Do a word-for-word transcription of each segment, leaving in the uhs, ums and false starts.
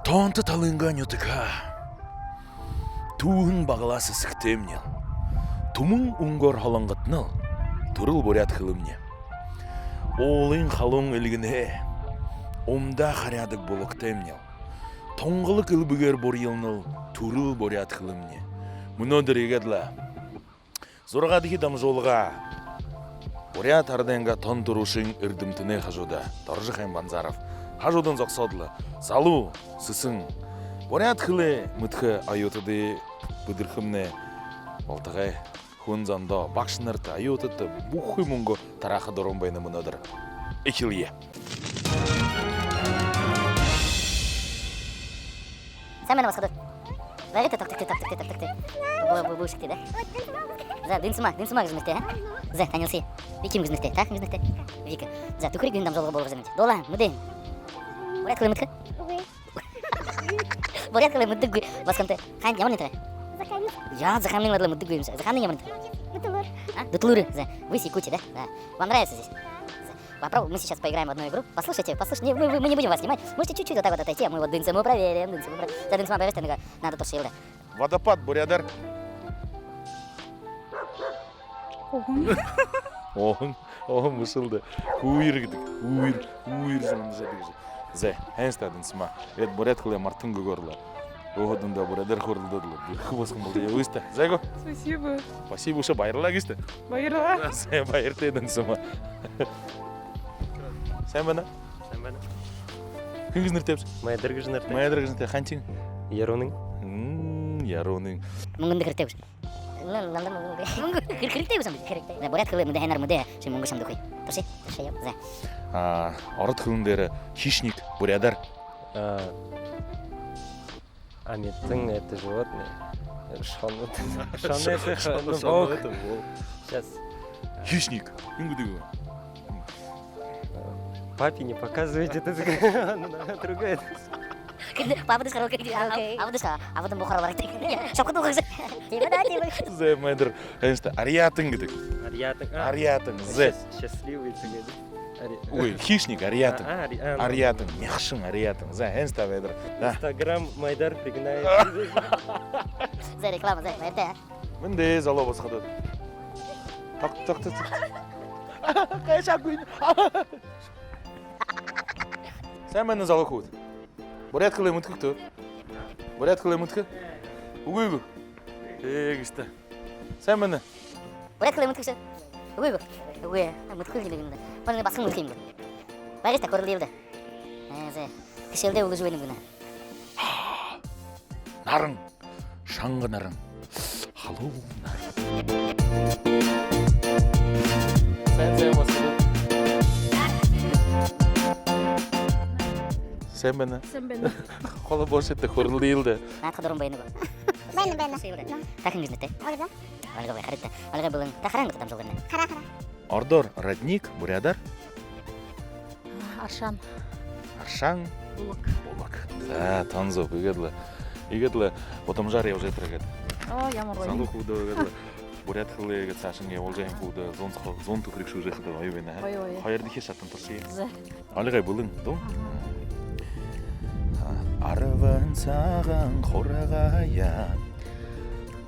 Тоонто талынгаа нютагһаа түүһэн баглаа сэсэгтэймнил, түмэн үнгөөр һолонготнол түрэл буряад хэлэмни. Уулын халуун элгэнһээ умдаа харяадаг булагтаймнил, тунгалаг элбэгээр бурьялнал түрэл буряад хэлэмни. Мүнөөдэр иигээд лэ зургаадахи дамжуулга. Буряад арадайнгаа тон түрүүшын эрдэмтэнэй хажууда Доржо ахай Банзаров. Хажуудань зогсоод лэ залуу, сэсэн, буряад хэлэ мэдэхэ оюутадые бэдэрхэмнай болтогой. Хүн зондоо, багшанарта, оюутадта бүхы мүнгэ тарааха дуран байна мүнөөдэр. Эхилэе. Сайн байна, басагад. Байгты, тогтогты, тогтогты, тогтогты. Бу-, бу-, бүүшэгты, да? За, Дэнсэма, Дэнсэма гэжэ нэрэтэй, а? За, танилсая. Би Ким гэжэ нэрэтэй, та хэн гэжэ нэрэтэй? Вика. За, «Түхэриг» гэһэн дамжуулга болгожо байнабди. Дуулаа, мэдээ. Буряад хэлэ мэдэхэ гү? Буряад хэлэ мэдэхэгүйб басагамнай. Хаанаһаа, ямар нютагһаа? Захаамин. Яа, Захааминай лэ мэдэхэгүйб юм ши. Захааминай ямар нютаг? Дүтэлүүр. А? Дүтэлүүр. За, вы с Якутии, да? Да. Вам нравится здесь? Да. За. Попробуй, мы сейчас поиграем в одну игру. Послушайте, послушайте. Не, мы, мы, мы не будем вас снимать. Можете чуть-чуть вот так вот отойти, а мы вот Дэнсэму проверим, Дэнсэму про-, за, Дэнсэма, поверишь, ты, надо то шилда. Водопад буряадаар. Уһан. Уһан, уһан бэшэл даа. Хүүер гэдэг. Хүүер, хүүер зон жадаг гэжэ. За, һайн стаа, Дэнсэма. Эд буряад хэлэ мартан гүгөөр лэ. Өөһэдынгөө буряадаар хөөрэлдөөд лэ. Бэрхэ басаган болжо ябыш даа. За, гү? Спасибо. Спасибо, үшөө баярлаа гэжэ даа. Баярлаа. За, баяртай, Дэнсэма. Сайн байна. Сайн байна. Хэн гэжэ нэрэтэйбши? Майдар гэжэ нэрэтэй. Майдар гэжэ нэрэтэй. Хаанахин? Яруунын. М, Яруунын. Мүнгэн хэрэгтэй бэшэ. Нан-, нанда мүнгэн. Мүнгэн. Хэр-, хэрэгтэй бэшэ юм? Хэрэгтэй. За, буряад хэлэ мэдээ, һайнаар мэдээ, ши мүнгэн шамда үгэхэ. Туршая? Туршая. За. А, ород хэлэн дээрэ хищник буряадаар? А, амитан — это животное. Шоно — шоно — это, ну, волк. Сейчас. Хищник. Хэн гэдэг юм? Папе не показывайте, это другое. Папа дашка, окей. Окей. Папа дашка, а потом бухара варит. Шапка тухай. Тиимэ даа, тиимэ. За, майдар. Конечно, арьяатан гэдэг. Арьяатан. А. Арьяатан. За. Счастливый гэдэг. Ари-, ой, хищник, арьяатан. А, а, ари-, а, ну. Арьяатан, мяхшан, арьяатан. За, һайн стаа, майдар. Да. Instagram майдар пригнай. За, реклама, за, майдар. Мэндэ, залуу басагад. Тог-, тог-, тог-, тог. Хайшаа гү? Сайн байна, залуу хүбүүд. Буряад хэлэ мэдэхэ гүт? Буряад хэлэ мэдэхэ гү? Үгы гү? Тиигшэ даа. Сайн байна. Буряад хэлэ мэдэхэ гүш? Үгы гү? Үгы. Мэдэхэгүй юм даа. Манай басаган мэдэхэ юм даа. Байгыш даа, хөөрэлдэел даа. Ээ, зэ. Хэшээлдээ үлэжэ байна гэнэ. Наран. Шанга наран. Халуун наран. Сайн, сайн басагад. Сайн байна. Сайн байна. Холо боошотой хөөрэлдэел даа. Наадахада дуран байна гү? Байна, байна. Та хэн гэжэ нэрэтэйбши? Ольга. Ольга бай, харыт даа. Ольга, бэлэн. Та хараа гүт дамжуулгыемнай? Хараа, хараа. Ородоор родник, буряадаар? Аршаан. Аршаан. Булаг. Булаг. За, тон зүб. Иигээд лэ, иигээд лэ гудамжаар ябажа ятараа гээд. Оо, ямар гоё. Залуу хүбүүд иигээд лэ буряад хэлээ гээд саашань ябуулжа, энэ хүбүүд зуун, зуун түхэриг шүүжэ ябахада гоё байна, аа? Гоё, гоё. Хоёрдохи шатан туршая. За. Ольга, бэлэн, дуу? Ага. А, арбан сагаан хургаяа.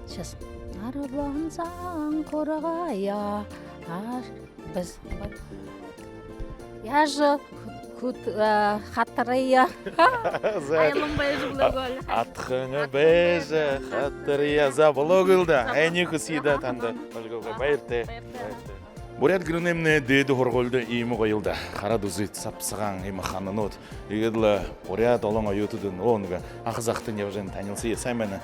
Сейчас. Арбан сагаан хургаяа. А, Бэз-, бэз-, яажа хүт-, э, хатарая. За. Айлан байжа болоогүй. Адхан байжа хатарая. За, болоогүй л даа. Һайниие хүсэе даа танда. Ага. Ольга, баяртай. Баяртай. Баяртай. Буряад гүрэнэймнай дээдэ һургуулида иимэ гоё л даа. Хараад үзыт, саб сагаан иимэ хананууд. Иигээд лэ буряад олон оюутадынь, оо, нэгэ аха захатан ябажа байна, танилсая. Сайн байна.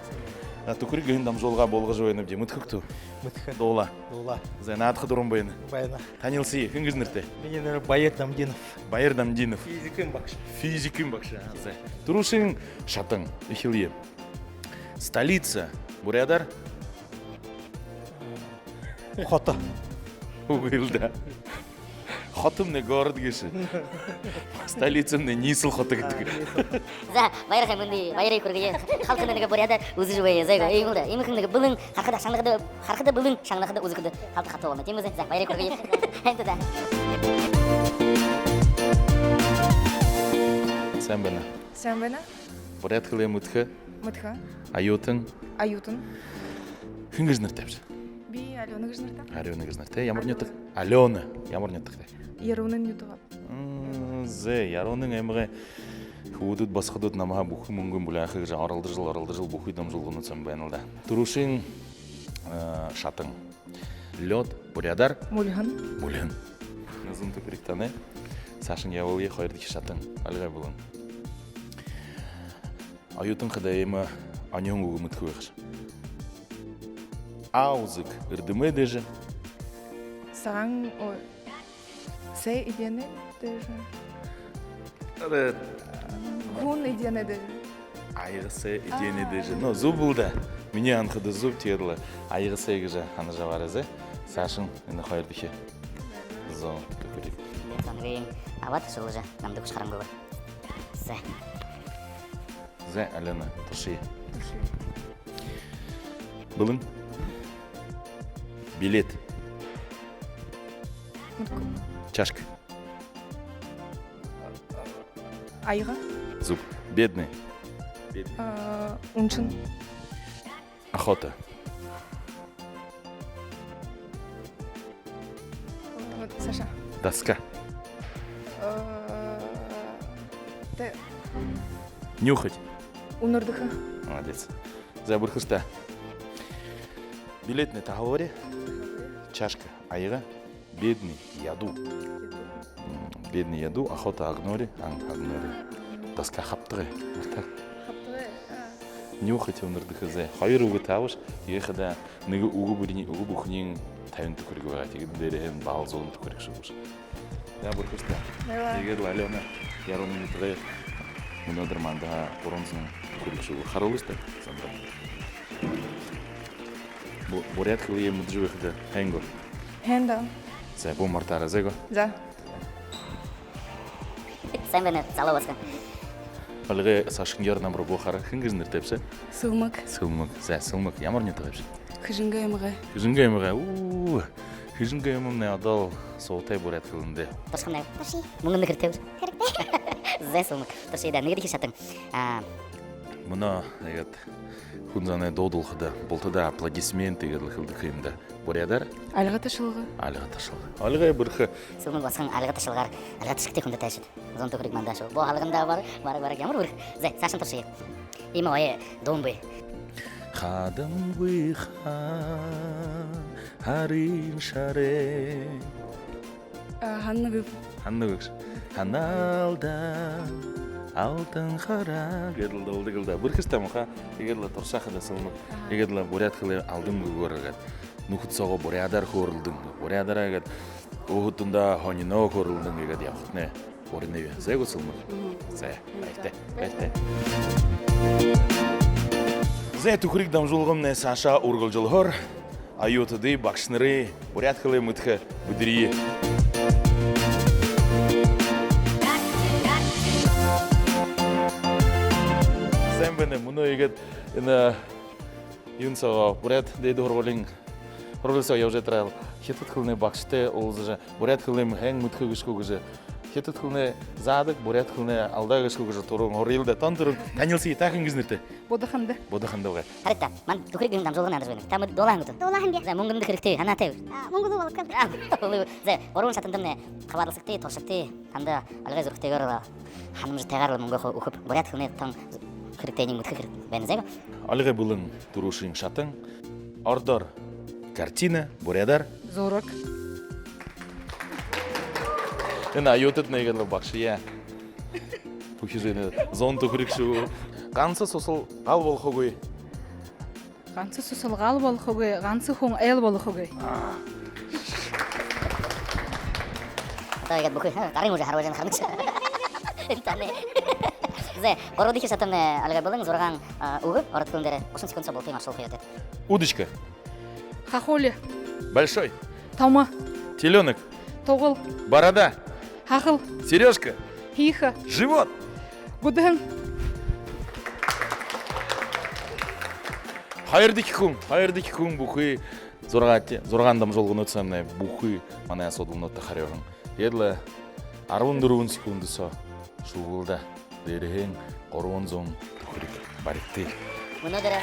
А, «Түхэриг» гэһэн дамжуулга болгожо байнабди. Мэдэхэ гүт? Мэдэхэ. Дуулаа. Дуулаа. За, наадахада дуран байна. Байна. Танилсая, хэн гэжэ нэрэтэйбши? Минии нэрэ Баяр Дамдинов. Баяр Дамдинов. Физикын багша. Физикын багша. За. Түрүүшын шатан. Эхилэе. Столица буряадаар? Хото. Үгы л даа. Хотомнай город гээшэ. Столицамнай ниислэл хото гэдэг. За, баяртай, мэндэ, баярые хүргэе. Халканай нэгэ буряадаар үзэжэ байя, зай гү. Иимэл даа. Иимэхэн нэгэ бэлэн, харахада, шагнахада, харахада бэлэн, шагнахада, үзэхэдэ халта хатуу болоно. Тиимэ, зай. За, баярые хүргэе. Һайн даа. Сайн байна. Сайн байна. Буряад хэлэ мэдэхэ? Мэдэхэ. Оюутан? Оюутан. Хэн гэжэ нэрэтэйбши? Би Алёна гэжэ нэрэтэй. Алёна гэжэ нэрэтэй. Ямар нютаг? Алёна. Ямар нютагтай? Ярууна нютаг. М, зэ, Ярууна аймагай хүбүүд, басагад намһаа бүхы мүнгэн буляаха гэжэ оролдожол, оролдожол бүхы дамжуулганууд соо байнал даа. Түрүүшын, э, шатан. Лёд, буряадаар? Мүльһэн. Мүльһэн. Зуун түхэриг танай. Саашань ябуулая, хоёрдохи шатан. Альгай бэлэн. Оюутан хадаа иимэ оньһон үгэ мэдэхэ байгааш. А үзэг эрдэмэй дээжэ. Сагаан, ой, сай эдеэнэй дээжэ. Арай. Хүн эдеэнэй дээжэ. Аяга сай эдеэнэй дээжэ. Но, зүб лэ даа. Минии һанахада зүб, тиигээд лэ аяга сай гэжэ һанажа абаарай, зэ. Саашань энэ хоёрдохи зуун түхэриг. Лэ, танай абаад шэлжэ, намда хүшэр харангүйгөөр. Зэ. Зэ, Алёна, туршая. Туршая. Бэлэн? Билет. Мэдэнэгүйб. Чашка. Аяга. Зүб. Бедный. Бедный. А, үншэн. Охота. Э, Саша. Доска. Э, тэ. Нюхать. Үнэрдэхэ. Молодец. Зэ, бэрхэш даа. Билетнай таһалбари. Чашка. Аяга. Бедный, ядуу. М, бедный, ядуу, охота, агнури, ан, агнури. Доска, хабтагай. Мартаа. Хабтагай, а. Нюхать, үнэрдэхэ, зэ. Хоёр үгэ таабаш, тиихэдэ нэгэ үгэ бүриин, үгэ бүхэниинь табин түхэриг байгаа. Тиигээд дээрэһээнь баһал зуун түхэриг шүүгээш. Зэ, бэрхэш даа. Баярлаа. Тиигээд лэ Алёна, Ярууна нютагай мүнөөдэр мандаһаа гурбан зуун түхэриг шүүгээ. Харуулыш даа, Сандра. Бу-, буряад хэлэеэ мэдэжэ байхада һайн гү? Һайн даа. Зэ, бү мартаарай, зэ гү? Зэ. Сайн байна, залуу басаган. Альгай саашань намруу бү хара. Хэн гэжэ нэрэтэйбши? Сэлмэг. Сэлмэг. Зэ, Сэлмэг. Ямар нютагайбши? Хэжэнгын аймагай. Хэжэнгын аймагай. Уу, Хэжэнгын аймагнай одоол суутай буряад хэлэндэ. Туршахамнай. Туршая. Мүнгэн хэрэгтэй гү? Хэрэгтэй. Зэ, Сэлмэг. Туршая даа, нэгэдэхи шатан. А. Мүнөө иигээд хүн зоной дуудалхада, бултадаа аплодисмент иигээд лэ хэлэдэг юм даа. Буряадаар? Альга ташалга. Альга ташалга. Альгай бэрхэ. Сэлмэг басаган альга ташалгаар, альга ташагтай хүндэ тайшаад. Зуун түхэриг мандаа шүүгээ. Бү халгандаа бараг, бараг, бараг, ямар бэрхэ. Зэ, саашань туршая. Иимэ гоё дуун бии. Хадамгүй ха-, һарын шарай. А, һананагүйб. Һананагүйш. Һанаал даа, алтан хараа. Гээд лэ дуулдаг лэ даа. Бэрхэш даа, муха. Тиигээд лэ туршахада, Сэлмэг. Аха. Тиигээд лэ буряад хэлээ алдан үгөөр гээд. Нүхэд соогоо буряадаар хөөрэлдэн. Буряадаараа гээд өөһэд дундаа һониной хөөрэлдэн гээд ябахатнай уринаб. Зэ гү, Сэлмэг? Мгм. Зэ, баяртай. Баяртай. Зэ, «Түхэриг» дамжуулгамнай саашаа үргэлжэлхөөр. Оюутадые, багшанарые, буряад хэлээ мэдэхэ бэдэрые. Сайн байна. Мүнөө иигээд энэ юун соогоо, буряад дээдэ һургуулиин һургуули соогоо ябажа ябатараа хитад хэлэнэй багшатай уулзажа, буряад хэлээ һайн мэдэхэ гээшэ гү гэжэ, хитад хэлэнэй заадаг, буряад хэлэнэй алдаг гээшэ гү гэжэ түрүүн һурая даа. Тон түрүүн танилсая, та хэн гэжэ нэрэтэйбта? Будаханда. Будаханда байгаа. Харагты даа, манай «Түхэриг» гэһэн дамжуулга һанагдажа байна. Та мүнөө дуулаһан гүт? Дуулаһан би. Зэ, мүнгэн даа хэрэгтэй, һанаатай гүт? А, мүнгэн даа болохо. А, болоо. Зэ, гурбан шатандамнай хабаадалсагты, туршагты, танда альгай зүрхэтэйгөөр лэ, һанамжатайгаар лэ мүнгэ үгэхэб. Буряад хэлэнэй тон хэрэгтэйниинь мэдэхэ хэрэгтэй байна, зэ гү? Альгай бэлэн, түрүүшын шатан. Ородоор картина, буряадаар? Зураг. Энэ оюутаднай иигээд лэ багшаяа хүхижэ байна. Зуун түхэриг шүүгээ. Ганса сусал гал болохогүй. Ганса сусал гал болохогүй, ганса хүн айл болохогүй. А. Одоо иигээд бүхы, ха, гарын үжэ харуулжа байна, харагты. Таны. Зэ, гурбадахи шатамнай альгай бэлэн. Зургаан, а, үгэ ород хэлэн дээрэ гушан секунд соо бултыень оршуулха ёһотойт. Удочка. Хахуули. Большой. Томо. Телёнок. Тугал. Борода. Һахал. Серёжка. Һиихэ. Живот. Гүдэһэн. Хоёрдохи хүн, хоёрдохи хүн бүхы зургаан, зургаан дамжуулганууд соомнай бүхы манай асуудалнуудта харюуһан. Тиигээд лэ арбан дүрбэн секунд соо шүүгыл даа. Дээрэһээнь гурбан зуун түхэриг баригты. Мүнөөдэр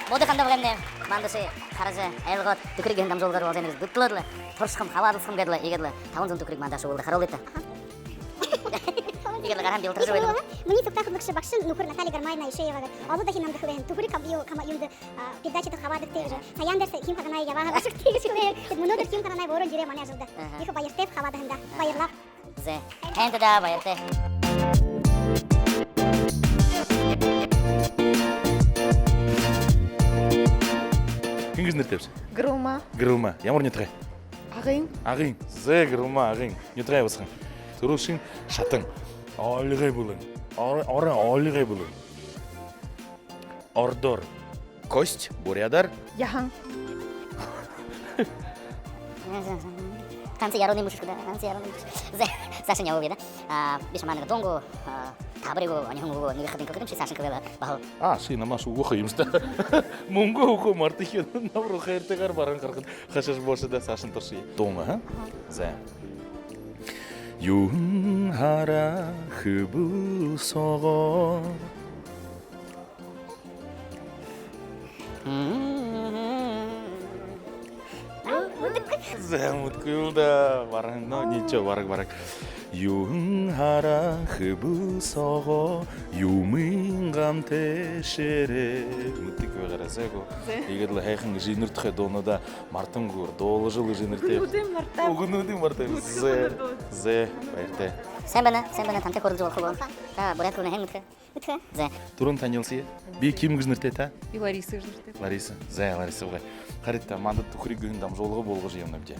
Муухай хандабагаймнай мандашье хаража, айлгаад, «Түхэриг» гэһэн дамжуулгаар болжо байна гэжэ дүтэлөөд лэ, туршахам, хабаадалсахам гээд лэ, иигээд лэ табан зуун түхэриг манда шүүбэл даа, харуулыт даа. Иигээд лэ гарһаа бялтаржа байна. Минии сугтаа хүдэлэгшэ багша нүхэр Наталья Гармаевна Аюшеевагаа. Олон дахин намда хэлэһэн: «Түхэриг ха-, юу, хама-, юундэ, а, передачада хабаадагты» гэжэ. Саяан дээрэ Хим Харанаев ябаһан ошогты гэжэ хэлээ. Тиигээд мүнөөдэр Хим Харанаев өөрөө ерээ манай ажалда. Аха. Ехэ баяртайб, хабаадаһандаа. Баярлаа. Зэ. Һайн даа, баяртай. Хэн гэжэ нэрэтэйбши? Гэрэлма. Гэрэлма. Ямар нютагай? Агын. Агын. Зэ, Гэрэлма, Агын. Нютагай басаган. Түрүүшын шатан. Ойлгоо бэлэн. Ор-, орой ойлгоо бэлэн. Ородоор кость, буряадаар? Яһан. Танцы яруунай мүшэшэ гү даа, танцы яруунай мүшэшэ. Зэ, саашань ябуулбабди даа. А, би шамһаа нэгэ дуун гү, а, таабари гү, оньһон үгэ гү, нэгэ хадын хэлэхэдэмши, саашань хэлээ баһал. А, ши намһаа үгы үгэхэ юмши даа. Мүнгэ үгэхэ мартаа һэн, намруу хайртайгаар баран гарахада хашаш болошоо даа, саашань туршая. Дуун, а? Аха. Зэ. Юун хараа, хэбэл соогоо. Зэ, мэдэхэгүй юм даа. Баран, но, ничего, бараг, бараг. Юун хараа, хэбэл соогоо, юумэн гамтай шэрээ. Мэдэхэгүй байгаа, зэ гү? Зэ. Иигээд лэ һайхан эжынэр тухай дуунуудаа мартангүйгөөр дуулажал, эжынэртээ. Үгэнүүдынь мартаа. Үгэнүүдынь мартаа. Зэ. Зэ, баяртай. Сайн байна, сайн байна, тантай хөөрэлдэжэ болохо гү? Та буряад хэлэнээ һайн мэдэхэ? Мэдэхэ. Зэ. Түрүүн танилсая. Би Ким гэжэ нэрэтэйб, та? Би Лариса гэжэ нэрэтэйб. Лариса. Зэ, Лариса абгай. Харыт даа, манда «Түхэриг» гэһэн дамжуулга болгожо ябанабди.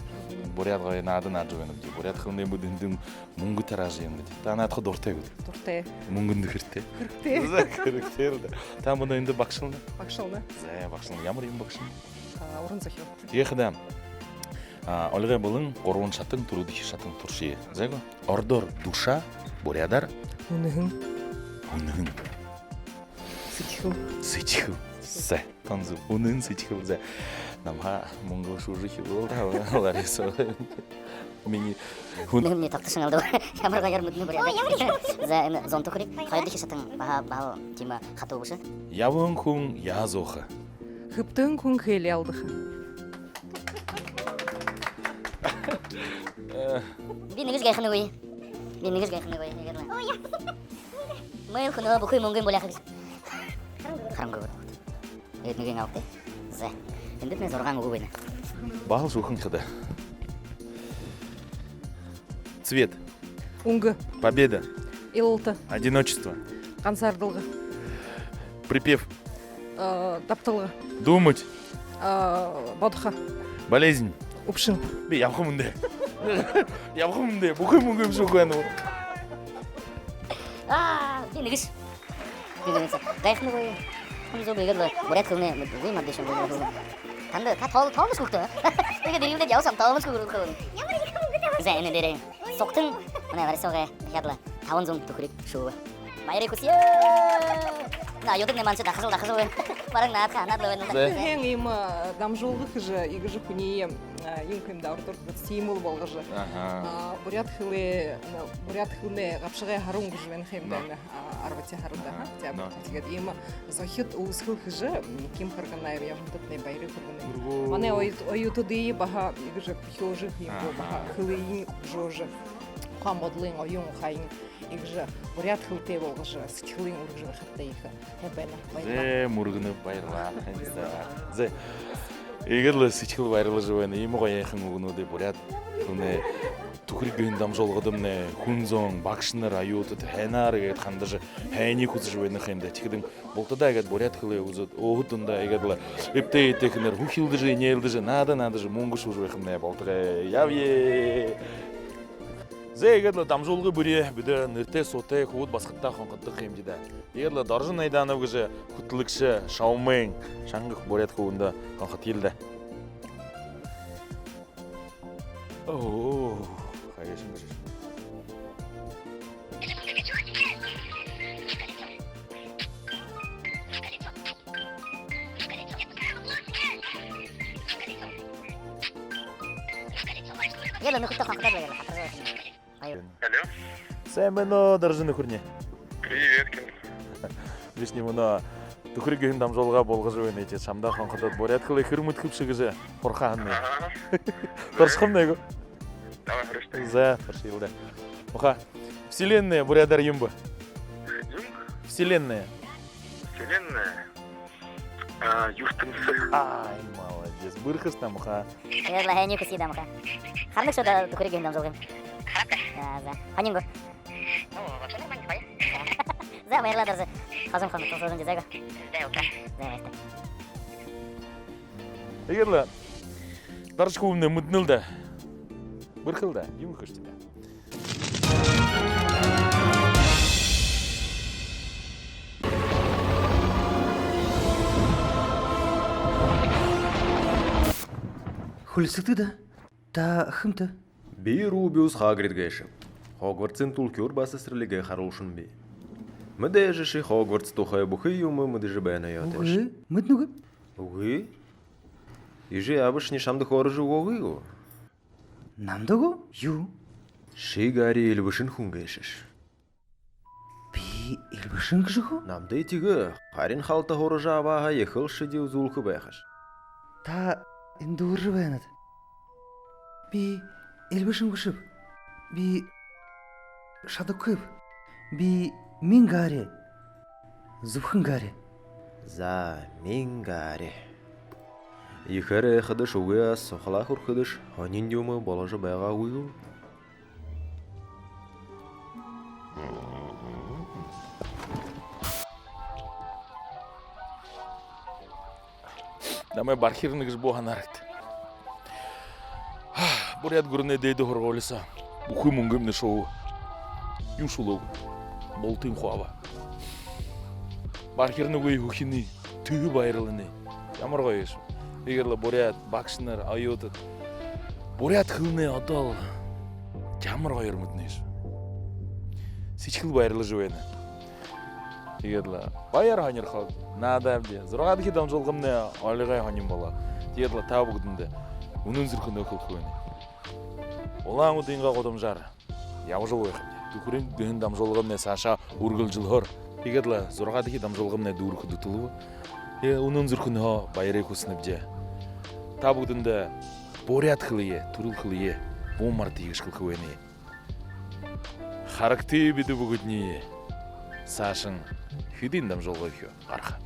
Буряад гоё наада наадажа байнабди. Буряад хэлэнэй мэдэһэндэнь мүнгэ тараажа ябанабди. Та наадаха дуратай гүт? Дуратай. Мүнгэндэ хэрэгтэй? Хэрэгтэй. Зэ, хэрэгтэй даа. Та мүнөө эндэ багшална? Багшална. Зэ, багшална. Ямар юумэ багшална? А, уран зохёол. Ехэ даа. А, ойлгоо бэлэн, гурбан шатан, түрүүдэхи шатан туршая. Зэ гү? Ородоор душа, буряадаар? Үнэһэн. Үнэһэн. Сэдьхэл. Сэдьхэл. Зэ, тон зүб. Үнэһэн сэдьхэл, зэ. Намһаа мүнгэ шүүжэ үгөө л даа, Лариса. Минии хүн... Нэгэ минии тогтошон алдаа. Ямар гоёор мэдэнэ буряадаар. Ой, ямар юм. Зэ, энэ зуун түхэриг. Хоёрдохи шатан баһа, баһал тиимэ хатуу бэшэ. Ябаһан хүн яһа зууха? Хэбтэһэн хүн хээлээ алдаха. Би нэгэшье гайханагүй. Би нэгэшье гайханагүй. Иигээд лэ. Ой, я. Мэл хүнөө бүхы мүнгыень буляаха гэжэ. Харангүйгөөр. Эднэгэн алты. Зэ. Эндэтнай зургаан үгэ байна. Баһал шүүхэн хада. Цвет. Үнгэ. Победа. Илалта. Одиночество. Гансаардалга. Припев. Э, дабталга. Думать. Э, бодохо. Болезнь. Үбшэн. Би ябахам үндэ. Ябахам үндэ. Бүхы мүнгыем шүүхэ байна. А, би нэгэшье. Би нэгэшье. Гайханагүй. Хүн зүб, иигээд лэ буряад хэлэнэй үгы мартаа шэнги. Танда, та тоол-, тоолношье үгтөө. Иигээд эрьюулээд ябашам, тоолношье үгтөө. Зэ, энэ дээрээ. Сугтань манай Лариса абгай дахяад лэ табан зуун түхэриг шүүбэ. Баяр хүсэе. На, ютубнай манда дахажал, дахажал байна. Баран наадахаа һанаад лэ байна. Зэ. Хэн иимэ, э, дамжуулга хэжэ, иигэжэ хүниие, э, юун гэхэм даа, ородоор стимул болгожо. Аха. А, буряад хэлээ, ну, буряад хэлэнэй габшагай һаран гэжэ байна ха юм даа, а, арбадахи һаран даа, ха? Тиимэ. Тиигээд иимэ зохид үүсхэл хэжэ, м, Ким Харанаев ябаһандатнай баяр хүргэнэб. Манай оюут-, оюутадые баһа иигэжэ хүхюулжэ, иимэ баһа хэлэеыень хүгжөөжэ, ухаан бодолынь, оюун ухаань иигэжэ буряад хэлэтэй болгожо, сэдьхэлынь үргэжэ байхадаа ехэ һайн байна. Баярлаа. Зэ, мүргэнэб, баярлаа. Зэ. Иигээд лэ сэдьхэл баярлажа байна. Иимэ гоёхон үгэнүүдые буряад хэлэнэй «Түхэриг» гэһэн дамжуулгадамнай хүн зон, багшанар, оюутад һайнаар иигээд хандажа, һайниие хүсэжэ байна ха юм даа. Тиихэдэнь бултадаа иигээд буряад хэлээ үзөөд, өөһэд дундаа иигээд лэ эбтэй эетэйхэнээр хүхилдэжэ, энеэлдэжэ, наада наадажа, мүнгэ шүүжэ байхамнай болтогой. Ябая. Зэ, иигээд лэ дамжуулга бүри бидэ нэрэтэй суутай хүбүүд басагадта хонходохо ха юмди даа. Иигээд лэ Доржо Найданов гэжэ хүтэлэгшэ, шоумен, шанга буряад хүбүүндэ хонходоёл даа. Оо, хайшан гэжэ. Яла, нүхэртөө хонходоод лэ яла, хатаржа байна. Алло. Сайн байна уу, Доржо нүхэрни? Привет, Ким. Бишни мүнөө «Түхэриг» гэһэн дамжуулга болгожо байнабди. Шамда хонходоод, буряад хэлэ хэр мэдэхэбши гэжэ һураха һананаб. Ага. Туршахамнай гү? Давай, хорошо. За, туршыел даа. Муха. Вселенная буряадаар юун бэ? Юун? Вселенная. Вселенная. А, юртэмсэ. Ай, молодец. Бэрхэш даа, муха. Эдэ лэ, һайн юм, хүсэе даа, муха. Харанагши даа «Түхэриг» гэһэн дамжуулгые? Хараа. За, за. Һонин гү? Ну, вообще нормально, баяр. За, баярлаа, Даржа. Хожом хоног тон суугты, зай гү? Зай, окей. Зай, баяртай. Тиигээд лэ, Даржа хүбүүмнай, мэдэнэл даа. Бэрхэл даа, юумэ хэшэб даа. Хүлисэгты даа. Та хэмта? Би Рубиус Хагрид гээшэб. Хогвартсын түлхюур ба сэсэрлигэй харуулшан би. Мэдээжэши, Хогвартс тухай бүхы юумэ мэдэжэ байна ёһотойш. Үгы, мэдэнэгүйб. Үгы? Эжы абашни шамда хөөрэжэ үгөөгүй гү? Намда гү? Юу? Ши Гарри эльбэшэн хүн гээшэш. Би эльбэшэн гээшэ гү? Намда тиигээ, харин халта һуража абаһаа ехэл шэди үзүүлхэ байхаш. Та эндэ дүүржэ байнат. Би эльбэшэн гээшэб. Би шадахагүйб. Би миин Гарри. Зүбхэн Гарри. За, миин Гарри. Ехээр айхадаш, үгы, сухалаа хүрэхэдэш һонин юумэ боложо байгаагүй гү? Намайе бархирна гэжэ бү һанаарагты. Буряад гүрэнэй дээдэ һургуулиһаа бүхы мүнгымни шүүбэ. Юушье үгы. Бултыемни хуу абаа. Бархирнагүй хүхинэй, тэһэ баярланай. Ямар гоёш. Тиигээд лэ буряад багшанар, оюутад буряад хэлэнэй одоол ямар гоёор мэдэнэш. Сэдьхэл баярлажа байна. Тиигээд лэ баяр һонирхоод, наадабди. Зургаадахи дамжуулгамнай олигой һонин болоо. Тиигээд лэ та бүгэдэндэ үнэн зүрхэнһөө хэлэхэ байнаб. Улаан-Үдынгөө гудамжаар ябажал байхабди. «Түхэриг» гэһэн дамжуулгамнай саашаа үргэлжэлхөөр. Тиигээд лэ зургаадахи дамжуулгамнай дүүрэхэ дүтэлбэ. Тиигээд үнэн зүрхэнһөө баярые хүсэнэбди. Та бүгэдэндэ буряад хэлэеэ, түрэл хэлэеэ бү мартая гэжэ хэлэхэ байнаб. Харагты бидэ бүгэдэниие. Саашань хэдэн дамжуулгые хэ гараха.